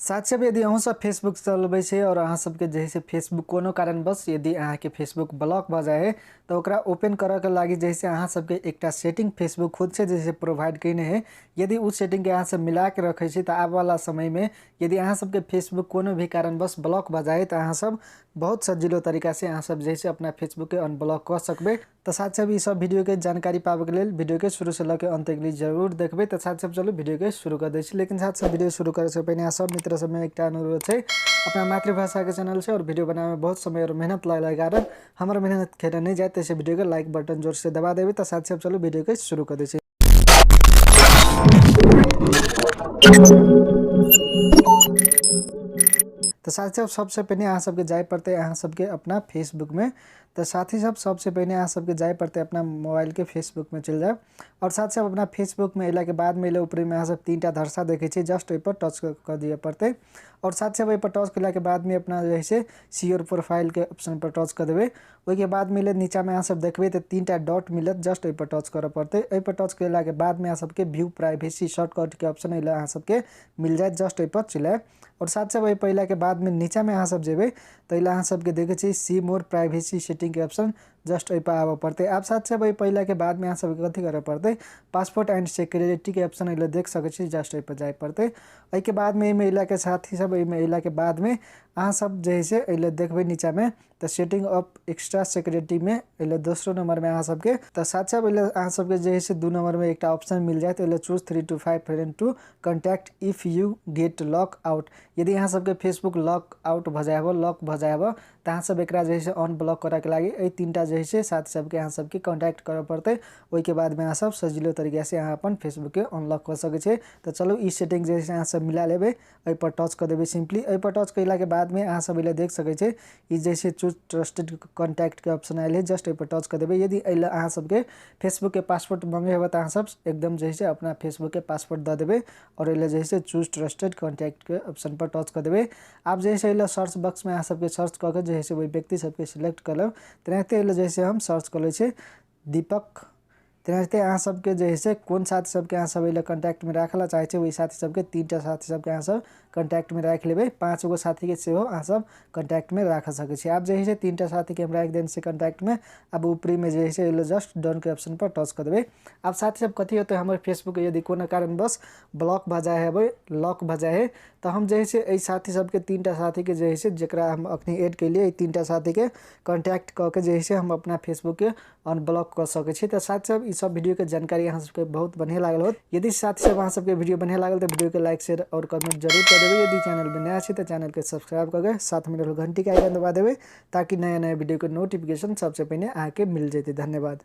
साथ सब यदि अहूँ सब फेसबुक चलबै छै और अहाँ सबके जे है से फेसबुक कोनो कारणवश यदि अहाँके फेसबुक ब्लॉक भऽ जाइ है तऽ ओकरा ओपन करऽके लागि जे है से अहाँ सबके एकटा सेटिंग फेसबुक खुद से जे है से प्रोवाइड कयने है। यदि उ सेटिंगके अहाँ सब मिलाके रखै छी तऽ आबऽवला समयमे यदि अहाँ सबके फेसबुक कोनो भी कारणवश ब्लॉक भऽ जाइ तऽ अहाँ सब बहुत सजिलो तरीका से अहाँ सब जे है से अपना फेसबुकके अनब्लॉक कऽ सकबै। तऽ साथ सब ई सब वीडियोके जानकारी पाबैके लेल वीडियोके शुरू से लऽ के अंत तक जरूर देखबै। तऽ साथ सब चलू वीडियोके शुरू कर दै छी। लेकिन साथ सब वीडियो शुरू करे से पहिने अहाँ सब मित्र सबमे एकटा अनुरोध छै, अपना मातृभाषाके चैनल छै और वीडियो बनाबैमे बहुत समय और मेहनत लगलाके कारण हमर मेहनत खेले नहि जाय, तैसे वीडियोके लाइक बटन जोर से दबा देबै। तऽ साथ सब चलू वीडियोके शुरू कर दै छी। तऽ साथ सब सबसे पहिने अहाँ सबके जाय पड़तै अहाँ सबके अपना फेसबुकमे। तऽ साथी सब सबसे पहिने अहाँ सबके जाय पड़तै अपना मोबाइलके फेसबुकमे चलि जायब और साथ सब अपना फेसबुकमे अयलाके बादमे एलै ऊपरमे अहाँ सब तीन टा धरसा देखै छियै, जस्ट ओहिपर टच कऽ दिअ पड़तै। और साथ सब एहिपर टच केलाके बादमे अपना जे है से सियोर प्रोफाइलके ऑप्शनपर टच कऽ देबै। ओहिके बाद मिलत नीचाँमे अहाँ सब देखबै तऽ तीन टा डॉट मिलत, जस्ट ओहिपर टच करऽ पड़तै। एहिपर टच केलाके बादमे अहाँ सबके व्यू प्राइवेसी शॉर्टकटके ऑप्शन एलै अहाँ सबके मिल जायत, जस्ट ओहिपर चलि आयब। और साथ सब एहि पहिलाके बादमे नीचाँमे अहाँ सब जेबै तऽ एहि लए अहाँ सबके देखै छी सी मोर प्राइवेसी सेटिंगके ऑप्शन, जस्ट एहिपर आबऽ पड़तै। आब साथ सब एहि पहिलाके बादमे अहाँ सबके कथी करऽ पड़तै, पासपोर्ट एंड सिक्योरिटीके ऑप्शन एहि लए देख सकै छी, जस्ट एहिपर जाय पड़तै। एहिके बादमे एहिमे अयलाके साथ ही सब एहिमे अयलाके बादमे अहाँ सब जे है से एहि लए देखबै नीचाँमे तऽ सेटिंग ऑफ एक्स्ट्रा सिक्योरिटीमे एहि लए दोसरो नंबरमे अहाँ सबके तऽ साथ सब एहि लए अहाँ सबके जे है से 2 नंबरमे एकटा ऑप्शन मिल जायत, एहि लए choose 3 to 5 friend to contact if you get lock out. यदि अहाँ सबके फेसबुक लॉक आउट भऽ जाय लॉक भऽ जाय तऽ अहाँ सब एकरा जे है से अनब्लॉक करऽके लागि एहि तीन टा जे है से साथी सबके अहाँ सबके कॉन्टैक्ट करऽ पड़तै। ओहिके बादमे अहाँ सब सजिलो तरीका से अहाँ अपन फेसबुकके अनलॉक कऽ सकै छियै। तऽ चलू ई सेटिंग जे है से अहाँ सब मिला लेबै, एहिपर टच कऽ देबै सिम्पली। एहिपर टच कयलाके बादमे अहाँ सब एहि लए देख सकै छियै ई जे छै चूज ट्रस्टेड कॉन्टैक्टके ऑप्शन आयल है, जस्ट एहिपर टच कऽ देबै। यदि एहि लए अहाँ सबके फेसबुकके पासवर्ड मङ्गे हेबै तऽ अहाँ सब एकदम जे है से अपना फेसबुकके पासवर्ड दऽ देबै और एहि लए जे है से चूज ट्रस्टेड कॉन्टैक्टके ऑप्शन पर टच कऽ देबै। आब जे है से एहि लए सर्च बॉक्समे अहाँ सबके सर्च कऽ के जे है से ओहि व्यक्ति सबके सिलेक्ट कऽ लेब। तेनाहिते एहि लए जे है से हम सर्च कऽ लै छियै दीपक। तेनाहिते अहाँ सबके जे है से कोन साथी सबके अहाँ सब एहि लए कॉन्टैक्टमे राखऽ लए चाहै छियै ओहि साथी सबके 3 टा साथी सबके अहाँ सब कॉन्टैक्टमे राखि लेबै। 5 गो साथीके सेहो अहाँ सब कॉन्टैक्टमे राखि सकै छी। आब जे है से 3 टा साथीके हम राखि देने छियै कॉन्टैक्टमे। आब ऊपरीमे जे है से एहि लए जस्ट डनके ऑप्शन पर टच कऽ देबै। आब साथी सब कथी होतै, हमर फेसबुक यदि कोनो कारणवश ब्लॉक भऽ जाइ हेबै लॉक भऽ जाइ है तऽ हम जे है से एहि साथी सबके 3 टा साथीके जे है से जकरा हम अखनी एड केलियै एहि 3 टा साथीके कॉन्टैक्ट कऽ के जे है से हम अपना फेसबुकके अनब्लॉक कऽ सकै छी। तऽ साथी सब ई सब वीडियोके जानकारी अहाँ सबके बहुत बढ़िआँ लागल होत। यदि साथी सब अहाँ सबके वीडियो बढ़िआँ लागल तऽ वीडियोके लाइक शेयर और कमेंट जरूर कऽ देबै। यदि चैनल पर नया छी तऽ चैनलके सब्सक्राइब कऽ के साथमे रहल घंटीके आइकन दबा देबै ताकि नया नया वीडियोके नोटिफिकेशन सबसँ पहिने अहाँके मिल जेतै। धन्यवाद।